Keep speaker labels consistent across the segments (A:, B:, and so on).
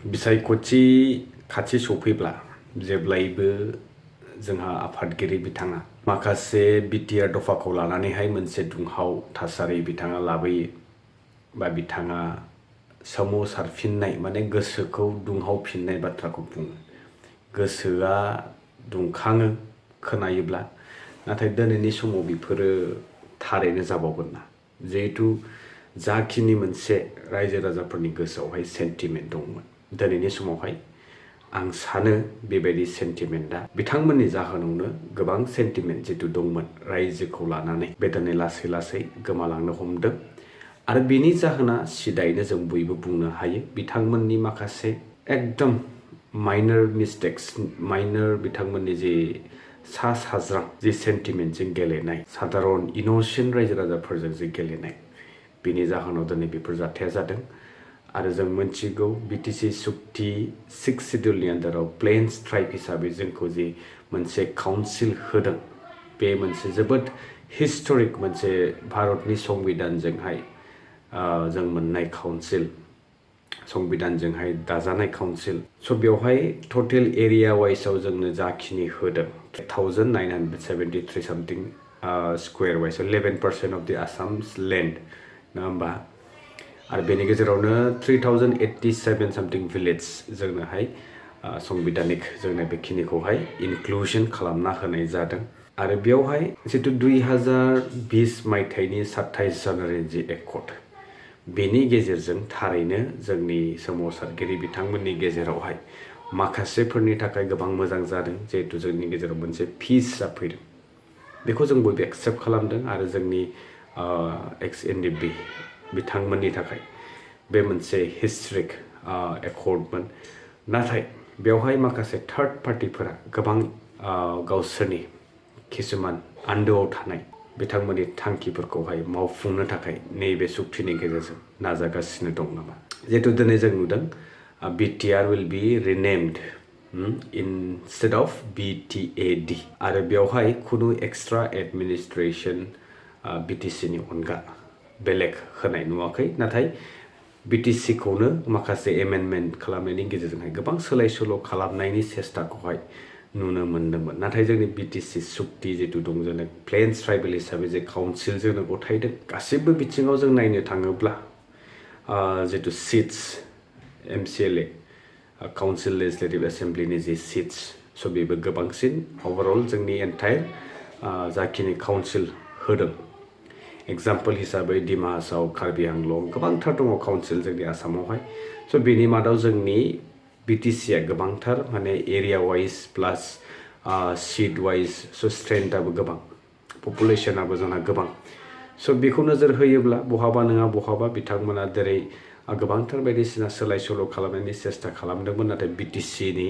A: बिसायख'थि खाथि सफैब्ला जेब्लायबो जोंहा आफादगिरि बिथाङा माखासे BTR दफाखौ लानानैहाय मोनसे दुंहाव थासारि बिथाङा लाबोयो बा बिथाङा सोमावसारफिननाय माने गोसोखौ दुंहावफिननाय बाथ्राखौ बुङो। गोसोआ दुंखाङो खोनायोब्ला, नाथाय दिनैनि समाव बेफोरो थारैनो जाबावगोन ना। जिहेतु जाखिनि मोनसे रायजो राजाफोरनि गोसोआवहाय सेन्टिमेन्ट दंमोन, दिनैनि समावहाय आं सानो बेबायदि सेन्टिमेन्टआ बिथांमोननि जाहोनावनो गोबां सेन्टिमेन्ट जितु दंमोन रायजोखौ लानानै बे दिनै लासै लासै गोमालांनो हमदों। आरो बेनि जाहोना सिदायैनो जों बयबो बुंनो हायो बिथांमोननि माखासे एकदम माइनर मिस्टेक्स, माइनर बिथांमोननि जे सा साज्रां जे सेन्टिमेन्टजों गेलेनाय, सादारन इन'सेन्ट रायजो राजाफोरजों जे गेलेनाय, बेनि जाहोनाव दिनै बेफोर जाथाया जादों। आरो जों मोनथिगौ BTC सुक्ति 6 सिडिउलनि आन्दाराव प्लेन्स ट्राइब हिसाबै जोंखौ जे मोनसे काउन्सिल होदों, बे मोनसे जोबोद हिस्टरिक मोनसे भारतनि संबिधानजोंहाय जों मोननाय काउन्सिल, संबिधानजोंहाय दाजानाय काउन्सिल। स' बेवहाय टटेल एरिया वाइसआव जोंनो जाखिनि होदों 1973 सामथिं स्कुवेर वाइसआव 11% अफ दि आसाम्स लेन्ड, नङा होमबा? आरो बेनि गेजेरावनो 3087 सामथिं भिलेज जोंनोहाय संबिधानिक जोंनो बेखिनिखौहाय इनक्लुजन खालामना होनाय जादों। आरो बेवहाय जितु 2020 मायथाइनि 27 जानुवारि जि एकर्ड, बेनि गेजेरजों थारैनो जोंनि सोमावसारगिरि बिथांमोननि गेजेरावहाय माखासेफोरनि थाखाय गोबां मोजां जादों। जिहेतु जोंनि गेजेराव मोनसे पिस जाफैदों, बेखौ जों बयबो एक्सेप्ट खालामदों। आरो जोंनि एक्स NDB बिथांमोननि थाखाय बे मोनसे हिस्ट्रिक एकर्डमोन। नाथाय बेवहाय माखासे थार्ड पार्टिफोरा गोबां गावसोरनि किसुमान आन्दोआव थानाय बिथांमोननि थांखिफोरखौहाय मावफुंनो थाखाय नैबे सुक्तिनि गेजेरजों नाजागासिनो दं नामा। जिहेतु दिनै जों नुदों BTR will be renamed instead of BTAD, आरो बेवहाय खुनु एक्सट्रा एडमिनिस्ट्रेसन BTCनि अनगा बेलेग होनाय नुवाखै। नाथाय BTCखौनो माखासे एमेन्डमेन्ट खालामनायनि गेजेरजोंहाय गोबां सोलाय सोल' खालामनायनि सेस्टाखौहाय नुनो मोन्दोंमोन। नाथाय जोंनि BTC सुक्ति जितु दं, जोंनो प्लेन्स ट्राइबेल हिसाबै जे काउन्सिल जोंनो गथायदों, गासैबो बिथिङाव जों नायनो थाङोब्ला जितु सिट्स MCLA काउन्सिल लेजिस्लेटिभ एसेम्ब्लिनि जे सिट्स, स' बेबो गोबांसिन अभारअल जोंनि एन्टायर जाखिनि काउन्सिल होदों। एग्जाम्पल हिसाबै डिमा हासाव, कार्बि आंलं गोबांथार दङ काउन्सिल जोंनि आसामावहाय। स' बेनि मादाव जोंनि BTCआ गोबांथार माने एरिया वाइज प्लास सिट वाइज, स' स्ट्रेन्थआबो गोबां, पपुलेसनाबो जोंहा गोबां। स' बेखौ नोजोर होयोब्ला बहाबा नङा बहाबा बिथांमोना जेरै गोबांथार बायदिसिना सोलाय सोल' खालामनायनि सेस्था खालामदोंमोन, नाथाय BTCनि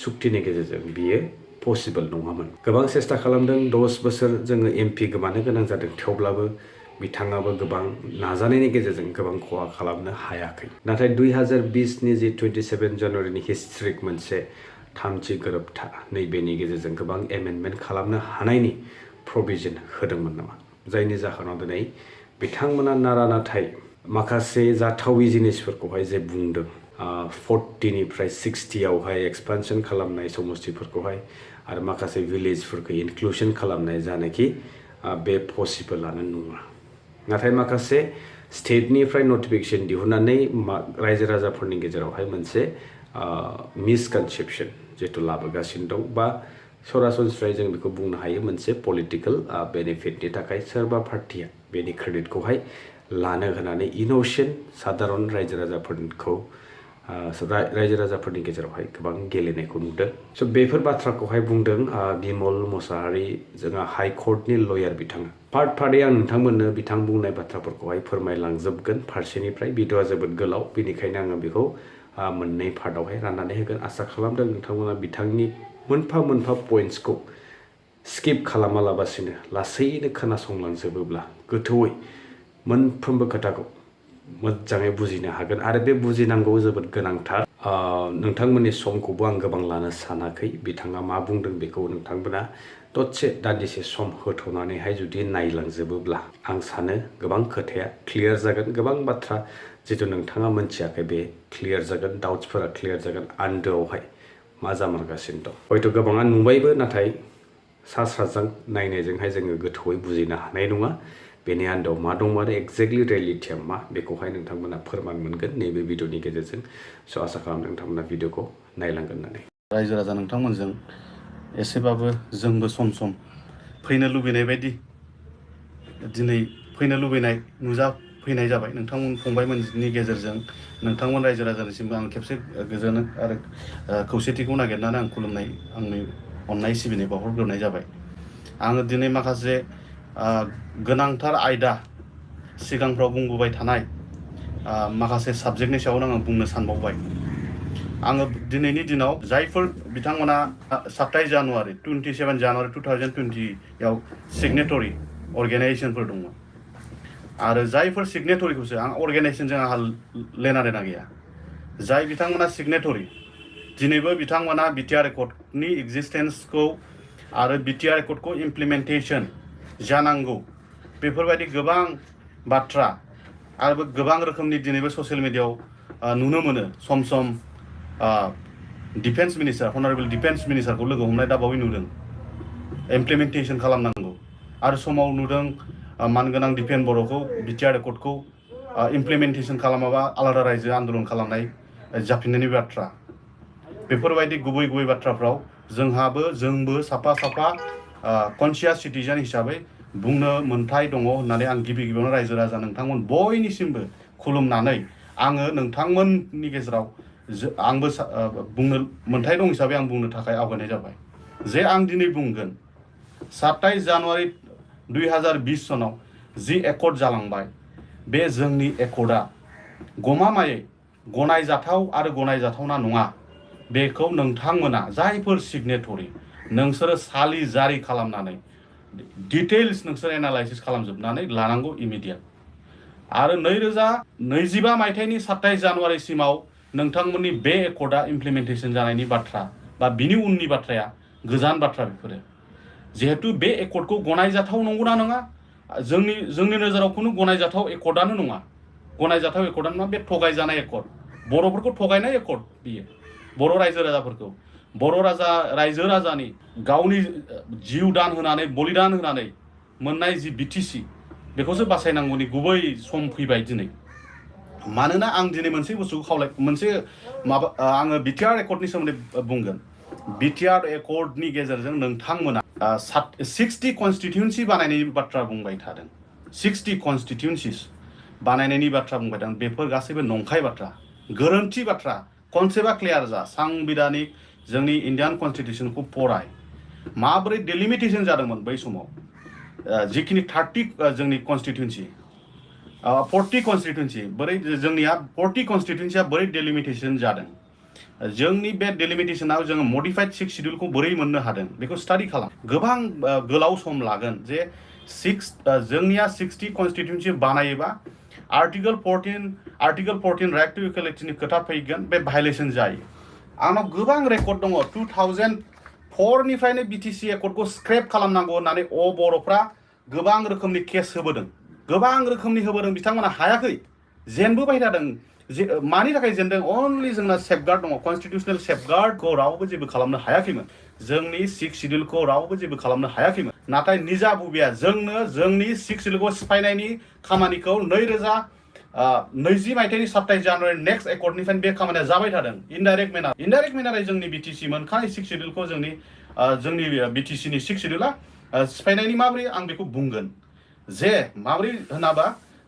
A: सुक्तिनि गेजेरजों बियो पसिबोल नङामोन। गोबां सेस्था खालामदों, 10 बोसोर जोङो MP गोमानो गोनां जादों, थेवब्लाबो बिथाङाबो गोबां नाजानायनि गेजेरजों गोबां खहा खालामनो हायाखै। नाथाय 2020नि जि 27 जानुवारिनि हिस्ट्रिक मोनसे थामथि गोरोबथा, नैबेनि गेजेरजों गोबां एमेन्डमेन्ट खालामनो हानायनि प्रभिजन होदोंमोन नामा, जायनि जाहोनाव दिनै बिथांमोना नाथाय माखासे जाथावि जिनिसफोरखौहाय जे बुंदों 40निफ्राय 60आवहाय एक्सपानसन खालामनाय समस्तिफोरखौहाय आरो माखासे भिलेजफोरखौ इनक्लुसन खालामनाय जानाखि बे पसिबोलानो नङा। नाथाय माखासे स्टेटनिफ्राय नटिफिकेसन दिहुननानै रायजो राजाफोरनि गेजेरावहाय मोनसे मिसकनसेपसन जिहेतु लाबोगासिनो दं, बा सरासनस्रायै जों बेखौ बुंनो हायो मोनसे पलिटिकेल बेनिफिटनि थाखाय सोरबा पार्टिया बेनि क्रेडिटखौहाय लानो होनानै इन'सेन्ट सादारन रायजो राजाफोरनि गेजेरावहाय गोबां गेलेनायखौ नुदों। स' बेफोर बाथ्राखौहाय बुंदों बिमल मुसाहारि, जोंहा हाइकर्टनि लयार बिथाङा। पार्टयै आं नोंथांमोननो बिथां बुंनाय बाथ्राफोरखौहाय फोरमायलांजोबगोन फारसेनिफ्राय। भिडिअ'आ जोबोद गोलाव, बेनिखायनो आङो बेखौ मोननै पार्टआवहाय राननानै होगोन। आसा खालामदों नोंथांमोना बिथांनि मोनफा मोनफा पइन्ट्सखौ स्किप खालामालाबासिनो लासैनो खोनासंलांजोबोब्ला गोथौयै मोनफ्रोमबो खोथाखौ मोजाङै बुजिनो हागोन। आरो बे बुजिनांगौ जोबोद गोनांथार। नोंथांमोननि समखौबो आं गोबां लानो सानाखै। बिथाङा मा बुंदों बेखौ नोंथांमोना दसे दान्दिसे सम होथ'नानैहाय जुदि नायलांजोबोब्ला आं सानो गोबां खोथाया क्लियार जागोन, गोबां बाथ्रा जितु नोंथाङा मोनथियाखै बे क्लियार जागोन, डाउट्सफोरा क्लियार जागोन आन्दोआवहाय मा जामारगासिनो दं। हयथ' गोबाङा नुबायबो, नाथाय सा साजों नायनायजोंहाय जोङो गोथौयै बुजिनो हानाय नङा बेनि आन्दोआव मा दं आरो एक्जेक्टलि रियेलिटिया मा बेखौहाय नोंथांमोना फोरमान मोनगोन नैबे भिडिअनि गेजेरजों। स' आसा खालामो नोंथांमोना भिडिअखौ नायलांगोन होननानै। रायजो राजा नोंथांमोनजों एसेबाबो जोंबो सम सम फैनो लुबैनाय बायदि दिनै फैनो लुबैनाय नुजाफैनाय जाबाय नोंथांमोन फंबायमोननि गेजेरजों। नोंथांमोन रायजो राजानिसिमबो आं खेबसे गोजोनो आरो खौसेथिखौ नागिरनानै आं खुलुमनाय, आंनि अननाय सिबिनाय बावहरग्रोनाय जाबाय। आङो दिनै माखासे गोनांथार आयदा सिगांफ्राव बुंबोबाय थानाय माखासे साबजेक्टनि सायावनो आङो बुंनो सानबावबाय। आङो दिनैनि दिनाव जायफोर बिथांमोना 27 जानुवारि 27 जानुवारि 2020 आव सिगनेटरि अर्गेनाइजेसनफोर दङ आरो जायफोर सिगनेटरिखौसो आं अर्गेनाइजेसनजों आंहा लेना देना गैया, जाय बिथांमोना सिगनेटरि दिनैबो बिथांमोना BTR एकर्डनि एक्जिस्टेन्सखौ आरो BTR एकर्डखौ इमप्लिमेन्टेसन जानांगौ बेफोरबायदि गोबां बाथ्रा आरो गोबां रोखोमनि दिनैबो ससियेल मिडियायाव नुनो मोनो। सम सम डिफेन्स मिनिस्टार, अनारेबल डिफेन्स मिनिस्टारखौ लोगो हमनाय दा बावै नुदों इमप्लिमेन्टेसन खालामनांगौ, आरो समाव नुदों मानगोनां दिपेन बर'खौ BTR एकर्डखौ इमप्लिमेन्टेसन खालामाबा आलादा रायजो आन्दोलन खालामनाय जाफिननायनि बाथ्रा। बेफोरबायदि गुबै गुबै बाथ्राफ्राव जोंबो साफा साफा कनसियास सिटिजेन हिसाबै बुंनो मोन्थाय दङ होननानै आं गिबियावनो रायजो राजा नोंथांमोन बयनिसिमबो खुलुमनानै आङो नोंथांमोननि गेजेराव आंबो बुंनो मोन्थाय दं हिसाबै आं बुंनो थाखाय आवगायनाय जाबाय जे आं दिनै बुंगोन 27 जानुवारि 2020 सनाव जि एकर्ड जालांबाय, बे जोंनि एकर्डआ गमामायै गनायजाथाव आरो गनायजाथावना नङा। बेखौ नोंथांमोना जायफोर सिगनेटरि नोंसोरो सालि जारि खालामनानै डिटेल्स नोंसोर एनालाइसिस खालामजोबनानै लानांगौ इमिडियेट। आरो 2025 मायथाइनि 27 जानुवारिसिमाव नोंथांमोननि बे एकर्डआ इमप्लिमेन्टेसन जानायनि बाथ्रा बा बिनि उननि बाथ्राया गोजान बाथ्रा। बेफोरो जिहेतु बे एकर्डखौ गनायजाथाव नंगौना नङा, जोंनि नोजोराव खुनु गनायजाथाव एकर्डआनो नङा। गनायजाथाव एकर्डआनो नङा, बे थगायजानाय एकर्ड, बर'फोरखौ थगायनाय एकर्ड। बियो बर' रायजो राजाफोरखौ, बर' रायजो राजानि गावनि जिउ दान होनानै बलिदान होनानै मोननाय जि BTC बेखौसो बासायनांगौनि गुबै सम फैबाय दिनै। मानोना आं दिनै मोनसे बुस्थुखौ आङो BTR एकर्डनि सोमोन्दै बुंगोन। BTR एकर्डनि गेजेरजों नोंथांमोना 60 कनस्टिटिउन्सि बानायनायनि बाथ्रा बुंबाय थादों। 60 कनस्टिटिउन्सिस बानायनायनि बाथ्रा बुंबाय थादों। बेफोर गासैबो नंखाय बाथ्रा, गोरोन्थि बाथ्रा। कनसेप्टआ क्लियार जा, सांबिधानिक जोंनि इन्डियान कनस्टिटिउसनखौ फराय। माबोरै डिलिमिटेसन जादोंमोन बै समाव, जिखिनि 30 जोंनि कनस्टिटिउन्सि 40 कनस्टिटिउन्सि, बोरै जोंनिया 40 कनस्टिटिउन्सिया बोरै डिलिमिटेसन जादों, जोंनि बे डिलिमिटेसनाव जोङो मडिफाइड 6 शिड्युलखौ बोरै मोननो हादों बेखौ स्टाडि खालाम। गोबां गोलाव सम लागोन जे जोंनिया 60 कनस्टिटिउन्सि बानायोबा आर्टिकल 14 राइट टु इक्वालिटिनि खोथा फैगोन, बे भायलेसन जायो। आंनाव गोबां रेकर्ड दङ 2004 निफ्रायनो BTC एकर्डखौ स्क्रेप खालामनांगौ होननानै बर'फ्रा गोबां रोखोमनि केस होबोदों, गोबां रोखोमनि होबोदों। बिथांमोना हायाखै, जेनबोबाय थादों। मानि थाखाय जेनदों? अनलि जोंना सेफगार्ड दङ, कनस्टिटिउसनेल सेफगार्डखौ रावबो जेबो खालामनो हायाखैमोन। जोंनि 6 शिड्युलखौ रावबो जेबो खालामनो हायाखैमोन। नाथाय निजा बुबिया जोंनो जोंनि 6 शिड्युलखौ सिफायनायनि खामानिखौ 2020 मायथाइनि 27 जानुवारि नेक्स्ट एकर्डनिफ्रायनो बे खामानिया जाबाय थादों। इनडाइरेक्ट मेनारै जोंनि BTC मोनखानाय 6 शिड्युलखौ जोंनि BTCनि 6 शिड्युला सिफायनायनि माबोरै आं बेखौ बुंगोन। जे माबोरै होनाबा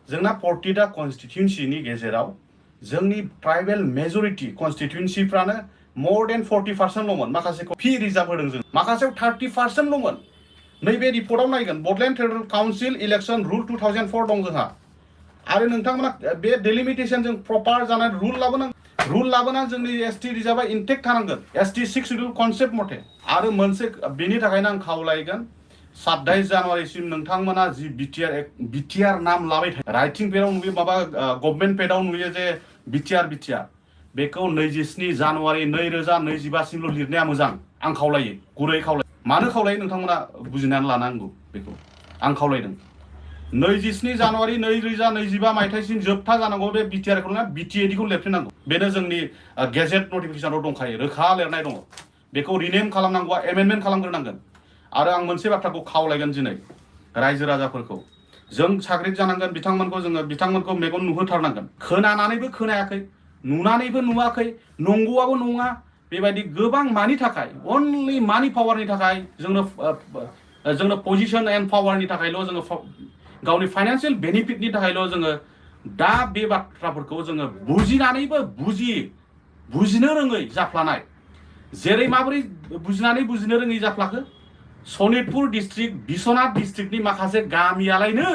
A: जोंना 40टा कनस्टिटिउन्सिनि गेजेराव जोंनि ट्राइबेल मेजरिटि कनस्टिटिउन्सिफ्रानो मोर देन 40%ल'मोन। माखासेखौ फि रिजार्भ होदों जों, माखासेयाव 30%ल'मोन। नैबे रिपर्टआव नायगोन, Bodoland federal council election rule 2004 दं जोंहा। आरो नोंथांमोना बे डिलिमिटेसनजों प्रपार जानाय रुल लाबोनानै जोंनि ST रिजार्भआ इनटेक्ट थानांगोन, ST 6 शिड्युल कनसेप्ट मथे। आरो मोनसे बेनि थाखायनो आं खावलायगोन 27 जानुवारिसिम नोंथांमोना जि BTR नाम लाबाय थायो, राइटिं पेडआव नुयो, माबा गभर्नमेन्ट पेडआव नुयो जे BTR बेखौ 27 जानुवारि 2025 सिमल' लिरनाया मोजां। आं खावलायो, गुरै खावलायो। मानो खावलायो नोंथांमोना बुजिनानै लानांगौ, बेखौ आं खावलायदों।
B: 27 जानुवारि 2025 मायथाइसिम जोबथा जानांगौ बे BTR Accord BTA खौ लिरफिननांगौ बेनो जोंनि गेजेट नटिफिकेशनाव दंखायो रोखा लिरनाय दङ बेखौ रिनेम खालामनांगौआ एमेन्डमेन्ट खालामग्रोनांगोन आरो आं मोनसे बाथ्राखौ खावलायगोन दिनै रायजो राजाफोरखौ जों साग्रिद जानांगोन बिथांमोनखौ मेगन नुहोथारनांगोन खोनानानैबो खोनायाखै नुनानैबो नुवाखै नंगौआबो नङा बेबायदि गोबां मानि थाखाय अनलि मानि पावारनि थाखाय जोंनो पजिशन एन्ड पावारनि थाखायल' जोङो गावनि फाइनान्शियेल बेनिफिटनि थाखायल' जोङो दा बे बाथ्राफोरखौ जोङो बुजिनानैबो बुजिनो रोङै जाफ्लानाय जेरै माबोरै बुजिनो रोङै जाफ्लाखो सनितपुर डिस्ट्रिक्ट बिश्वनाथ डिस्ट्रिक्टनि माखासे गामियालायनो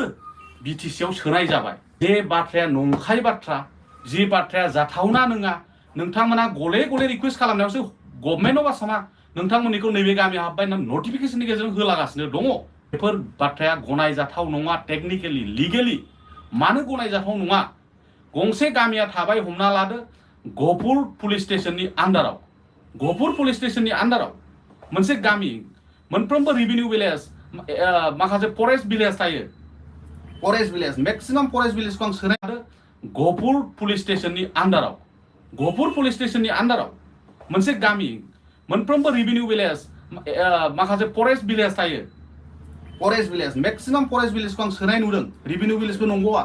B: BTC आव सोनाय जाबाय जे बाथ्राया नंखाय बाथ्रा जि बाथ्राया जाथावना नङा नोंथांमोना गले गले रिक्वेस्ट खालामनायावसो गभर्नमेन्ट अफ आसामा नोंथांमोननिखौ नैबे गामियाव हाबबाय होनना नटिफिकेशननि गेजेरजों होलागासिनो दङ बेफोर बाथ्राया गनायजाथाव नङा टेक्निकेलि लिगेलि मानो गनायजाथाव नङा गंसे गामिया थाबाय हमना लादो गहपुर पुलिस स्टेशननि आन्डाराव मोनसे गामि मोनफ्रोमबो रेभिनिउ भिलेज माखासे फरेस्ट भिलेज थायो फरेस्ट भिलेज मेक्सिमाम फरेस्ट भिलेजखौ आं सोनाय गहपुर पुलिस स्टेशननि आन्डाराव मोनसे गामि मोनफ्रोमबो रेभिनिउ भिलेज माखासे फरेस्ट भिलेज थायो फरेस्ट भिलेज मेक्सिमाम फरेस्ट भिलेजखौ आं सोनाय नुदों रेभिनिउ भिलेजबो नंगौआ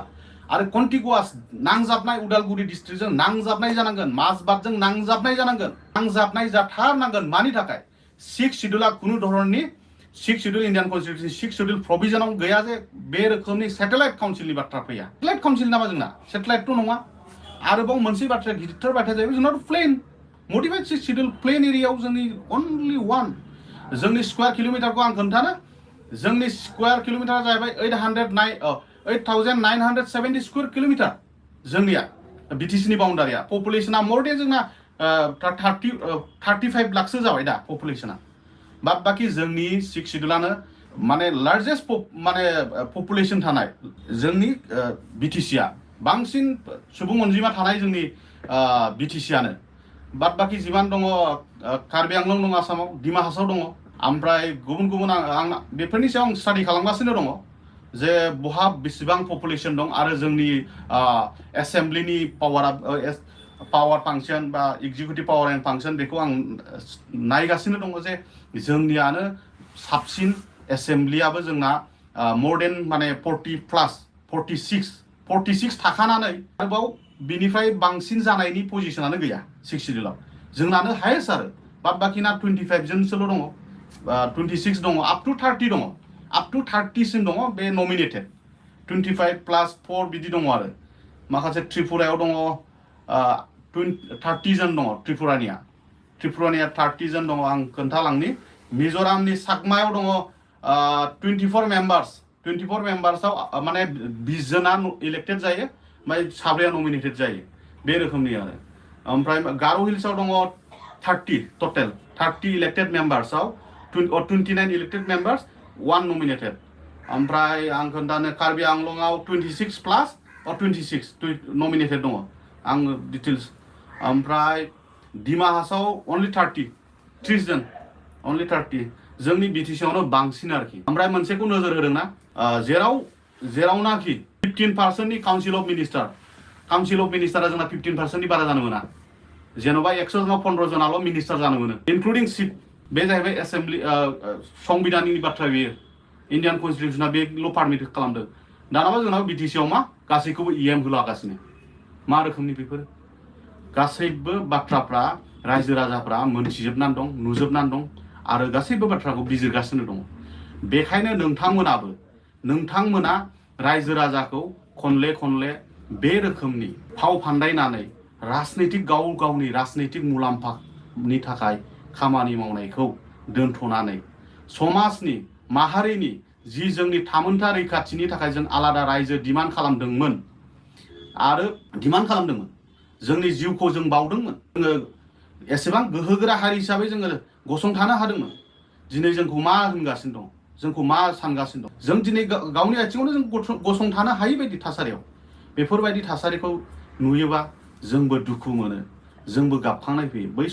B: आरो कन्टिगुआस नांजाबनाय उदालगुरि डिस्ट्रिक्टजों नांजाबनाय जानांगोन माजबादजों नांजाबनाय जानांगोन नांजाबनाय जाथारनांगोन मानि थाखाय 6 शिड्यूला खुनु धरननि 6 शिड्यूल इंडियन कन्स्टिट्यूशन 6 शिड्यूल प्रोविजनाव गैया जे बे रोखोमनि सैटेलाइट काउन्सिलनि बाथ्रा फैया सैटेलाइट काउन्सिल नामा जोंना सैटेलाइटथ' नङा आरोबाव मोनसे बाथ्रा गिदिरथार बाथ्रा जाहैबाय जोंना प्लेन मडिफाइड 6 शिड्यूल प्लेन एरियायाव जोंनि अनलि वन जोंनि स्क्वायर किलोमिटारखौ आं खोन्थानो जोंनि स्क्वायर किलोमिटारा जाहैबाय 8,970 स्क्वायर किलोमिटार जोंनिया BTC नि बाउन्डारिया पपुलेशना मोर देन जोंना 35 लाखसो जाबाय दा पपुलेशना बाद बाकी जोंनि 6 शिड्यूलानो माने लार्जेस्ट माने पपुलेशन थानाय जोंनि BTC आ बांसिन सुबुं अनजिमा थानाय जोंनि BTC आनो बाद बाकी जिमान दङ कार्बि आंलं दङ आसामाव डिमा हासाव दङ ओमफ्राय गुबुन आं बेफोरनि सायाव आं स्टाडि खालामगासिनो दङ जे बहा बेसेबां पपुलेशन दं आरो जोंनि एसेम्ब्लिनि पावार फांसन बा एक्जिक्यूटिव पावार एन्ड फांसन बेखौ आं नायगासिनो दङ जे जोंनियानो साबसिन एसेम्ब्लियाबो जोंना मोर देन माने 46 थाखानानै आरोबाव बिनिफ्राय बांसिन जानायनि पजिशनानो गैया 6 शिड्यूलाव जोंनानो हायेस्ट आरो बाद बाकिना 25 जनसोल' दङ 26 दङ अप टु 30 दङ अप टु 30 सिम दङ बे नमिनेटेड 25 प्लस 4 बिदि दङ आरो माखासे त्रिपुरायाव दङ 30 जन दङ त्रिपुरानिया 30 जन दङ आं खोन्थालांनि मिजोरामनि साकमायाव दङ 24 मेम्बार्सआव माने 20 जना इलेक्टेड जायो ओमफ्राय साब्रैया नमिनेटेड जायो बे रोखोमनि आरो ओमफ्राय गार' हिल्सआव दङ 30 टटेल 30 इलेक्टेड मेम्बार्सआव 29 इलेक्टेड मेम्बार्स 1 नमिनेटेड ओमफ्राय आं खोन्थानो कार्बि आंलंआव 26 प्लास 26 नमिनेटेड दङ आं डिटेल्स ओमफ्राय डिमा हासाव अनलि 30 जन अनलि 30 जोंनि BTC आवनो बांसिन आरोखि ओमफ्राय मोनसेखौ नोजोर होदोंना जेरावनाखि 15% नि काउन्सिल अफ मिनिस्टारा जोंना 15% नि बारा जानो मोना जेन'बा 100 जनाव 15 जनाल' मिनिस्टार जानो मोनो इनक्लुडिं सिट बे जाहैबाय एसेम्ब्लि संबिधाननि बाथ्रा बेयो इन्डियान कन्स्टिट्यूशना बेल' पारमिट खालामदों दानाबा जोंनाव BTC आव मा गासैखौबो EM होलागासिनो मा रोखोमनि बेफोर गासैबो बाथ्राफ्रा रायजो राजाफ्रा मोनथिजोबनानै दं नुजोबनानै दं आरो गासैबो बाथ्राखौ बिजिरगासिनो दङ बेखायनो नोंथांमोना रायजो राजाखौ खनले बे रोखोमनि फाव फान्दायनानै गावनि राजनैतिक मुलाम्फानि थाखाय खामानि मावनायखौ दोनथ'नानै समाजनि माहारिनि जि जोंनि थामोनथा रैखाथिनि थाखाय जों आलादा रायजो डिमान्ड खालामदोंमोन जोंनि जिउखौ जों बावदोंमोन जोङो एसेबां गोहोगोरा हारि हिसाबै जोङो गसंथानो हादोंमोन दिनै जोंखौ मा होनगासिनो दं जोंखौ मा सानगासिनो दं जों दिनै गावनि आथिङावनो जों गसंथानो हायै बायदि थासारियाव बेफोरबायदि थासारिखौ नुयोबा जोंबो दुखु मोनो जोंबो गाबखांनाय फैयो बै